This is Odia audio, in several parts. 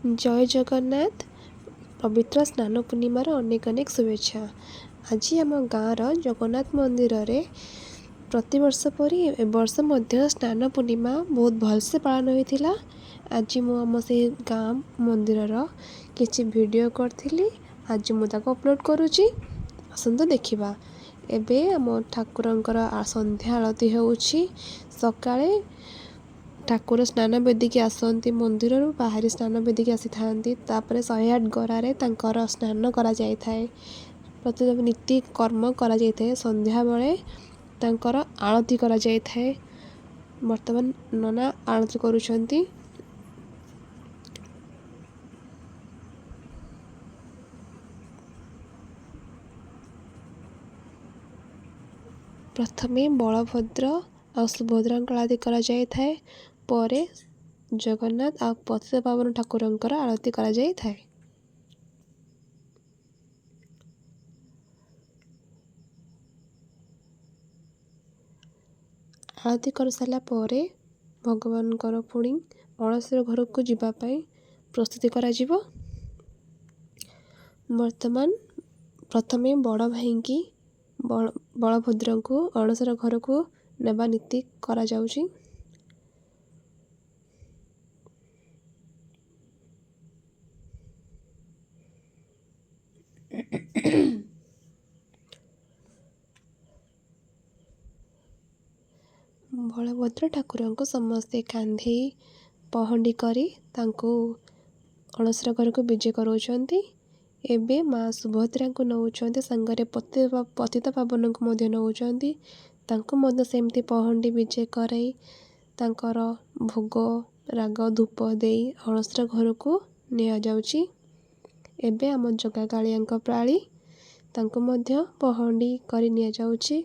ଜୟ ଜଗନ୍ନାଥ। ପବିତ୍ର ସ୍ନାନ ପୂର୍ଣ୍ଣିମାର ଅନେକ ଅନେକ ଶୁଭେଚ୍ଛା। ଆଜି ଆମ ଗାଁର ଜଗନ୍ନାଥ ମନ୍ଦିରରେ ପ୍ରତିବର୍ଷ ପରି ଏ ବର୍ଷ ମଧ୍ୟ ସ୍ନାନ ପୂର୍ଣ୍ଣିମା ବହୁତ ଭଲସେ ପାଳନ ହୋଇଥିଲା। ଆଜି ମୁଁ ଆମ ସେଇ ଗାଁ ମନ୍ଦିରର କିଛି ଭିଡ଼ିଓ କରିଥିଲି। ଆଜି ମୁଁ ତାକୁ ଅପଲୋଡ଼ କରୁଛି, ଆସନ୍ତୁ ଦେଖିବା। ଏବେ ଆମ ଠାକୁରଙ୍କର ସନ୍ଧ୍ୟା ଆଳତି ହେଉଛି। ସକାଳେ ଠାକୁର ସ୍ନାନ ବେଦିକି ଆସନ୍ତି, ମନ୍ଦିରରୁ ବାହାରି ସ୍ନାନ ବେଦିକି ଆସିଥାନ୍ତି। ତାପରେ 108 ଗରାରେ ତାଙ୍କର ସ୍ନାନ କରାଯାଇଥାଏ, ପ୍ରତିଦିନ ନୀତି କର୍ମ କରାଯାଇଥାଏ। ସନ୍ଧ୍ୟାବେଳେ ତାଙ୍କର ଆଳତି କରାଯାଇଥାଏ। ବର୍ତ୍ତମାନ ନନା ଆଳତି କରୁଛନ୍ତି। ପ୍ରଥମେ ବଳଭଦ୍ର ଆଉ ସୁଭଦ୍ରାଙ୍କ ଆଳତି କରାଯାଇଥାଏ, ପରେ ଜଗନ୍ନାଥ ଆଉ ପତିତପାବନ ଠାକୁରଙ୍କର ଆଳତି କରାଯାଇଥାଏ। ଆଳତି କରିସାରିଲା ପରେ ଭଗବାନଙ୍କର ପୁଣି ଅଣସର ଘରକୁ ଯିବା ପାଇଁ ପ୍ରସ୍ତୁତି କରାଯିବ। ବର୍ତ୍ତମାନ ପ୍ରଥମେ ବଡ଼ ଭାଇଙ୍କି ବଳଭଦ୍ରଙ୍କୁ ଅଣସର ଘରକୁ ନେବା ନୀତି କରାଯାଉଛି। ବଳଭଦ୍ର ଠାକୁରଙ୍କୁ ସମସ୍ତେ କାନ୍ଧେଇ ପହଣ୍ଡି କରି ତାଙ୍କୁ ଅଣସର ଘରକୁ ବିଜେ କରାଉଛନ୍ତି। ଏବେ ମା ସୁଭଦ୍ରାଙ୍କୁ ନେଉଛନ୍ତି, ସାଙ୍ଗରେ ପତିତପାବନଙ୍କୁ ମଧ୍ୟ ନେଉଛନ୍ତି। ତାଙ୍କୁ ମଧ୍ୟ ସେମିତି ପହଣ୍ଡି ବିଜେ କରାଇ ତାଙ୍କର ଭୋଗ ରାଗ ଧୂପ ଦେଇ ଅଣସର ଘରକୁ ନିଆଯାଉଛି। ଏବେ ଆମ ଜଗା କାଳିଆଙ୍କ ପାଳି, ତାଙ୍କୁ ମଧ୍ୟ ପହଣ୍ଡି କରି ନିଆଯାଉଛି।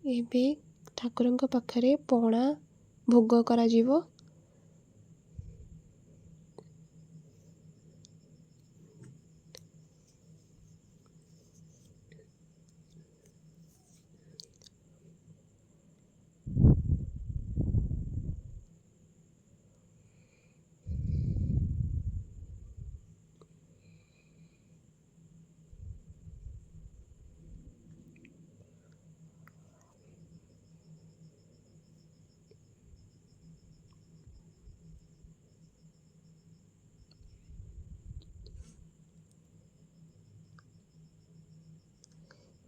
ଏବେ ଠାକୁରଙ୍କ ପାଖରେ ପଣା ଭୋଗ କରାଯିବ।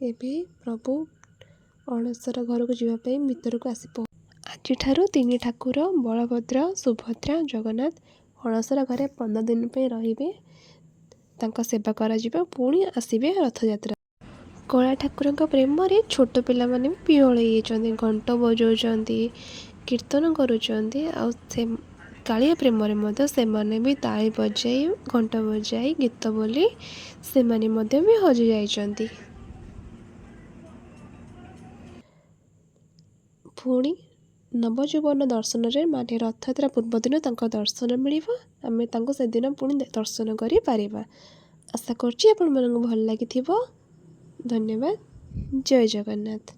ଏବେ ପ୍ରଭୁ ଅଣସର ଘରକୁ ଯିବା ପାଇଁ ଭିତରକୁ ଆସି ଆଜିଠାରୁ ତିନି ଠାକୁର ବଳଭଦ୍ର, ସୁଭଦ୍ରା, ଜଗନ୍ନାଥ ଅଣସର ଘରେ 15 ଦିନ ପାଇଁ ରହିବେ। ତାଙ୍କ ସେବା କରାଯିବ, ପୁଣି ଆସିବେ ରଥଯାତ୍ରା। କଳା ଠାକୁରଙ୍କ ପ୍ରେମରେ ଛୋଟ ପିଲାମାନେ ବି ବିହ୍ୱଳ ହେଇଯାଇଛନ୍ତି, ଘଣ୍ଟ ବଜାଉଛନ୍ତି, କୀର୍ତ୍ତନ କରୁଛନ୍ତି, ଆଉ ସେ କାଳିଆ ପ୍ରେମରେ ମଧ୍ୟ ସେମାନେ ବି ତାଳି ବଜାଇ, ଘଣ୍ଟ ବଜାଇ, ଗୀତ ବୋଲି ସେମାନେ ମଧ୍ୟ ବି ହଜି ଯାଇଛନ୍ତି। ପୁଣି ନବଯୌବନ ଦର୍ଶନରେ, ମାନେ ରଥଯାତ୍ରା ପୂର୍ବଦିନ ତାଙ୍କ ଦର୍ଶନ ମିଳିବ। ଆମେ ତାଙ୍କୁ ସେଦିନ ପୁଣି ଦର୍ଶନ କରିପାରିବା। ଆଶା କରୁଛି ଆପଣମାନଙ୍କୁ ଭଲ ଲାଗିଥିବ। ଧନ୍ୟବାଦ। ଜୟ ଜଗନ୍ନାଥ।